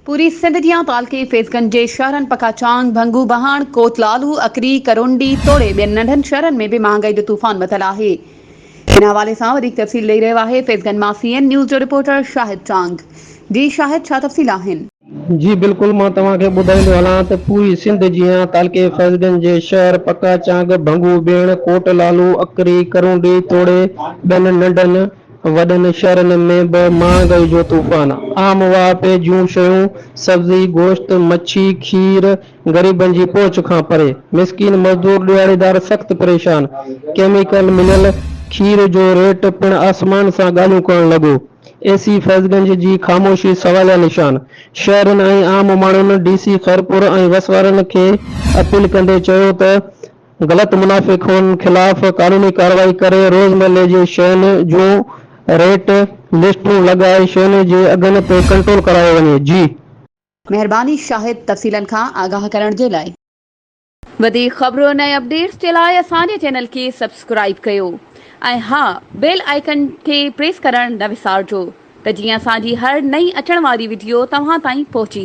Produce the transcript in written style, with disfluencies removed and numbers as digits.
پوري سنڌ جيان تعلقي فيض گنج جي شهرن پڪاچانگ، ڀنگو بهاڻ، ڪوٽ لالو، اڪري، ڪرونڊي توڙي ٻين ننڍن شهرن ۾ به مهانگائي جو طوفان متل آهي. ان حوالي سان وڌيڪ تفصيل ڏئي رهيو آهي فيض گنج مان سي اين نيوز جو رپورٽر شاهد چانگ. جي شاهد ڇا تفصيل آهن؟ جي بلڪل مان توهان کي ٻڌائيندو هلان ته پوري سنڌ جيان تعلقي فيض گنج جي شهر پڪاچانگ، ڀنگو بيڻ، ڪوٽ لالو، اڪري، ڪرونڊي توڙي ٻين ننڍن وڏن شهرن ۾ به مهانگائي جو طوفان، عام واهپي جون شيون، سبزي، گوشت، مڇي، کير غريبن جي پهچ کان پري، مسڪين مزدور ڏهاڙيدار سخت پريشان، ڪيميڪل مليل کير جو ريٽ پڻ آسمان سان ڳالهيون ڪرڻ لڳو، اي سي فيض گنج جي خاموشي سواليا نشان، شهرين ۽ عام ماڻهن ڊي سي خيرپور ۽ وس وارن کي اپيل ڪندي چيو ته غلط منافعي خورن خلاف قانوني ڪارروائي ڪري روزمري جي شين جون ريٽ لسٽون لڳائي شين جي اگهن تي ڪنٽرول ڪرايو وڃي. جي. مهرباني شاهد تفصيلن کان آگاهه ڪرڻ جي لاء. وڌيڪ خبرن ۽ اپڊيٽس جي لاء اسان جي چينل کي سبسڪرائيب ڪيو ۽ ها بيل آئيڪن کي پريس ڪرڻ نه وسارجو ته جيئن اسان جي هر نئين اچڻ واري وڊيو توهان تائين پهچي.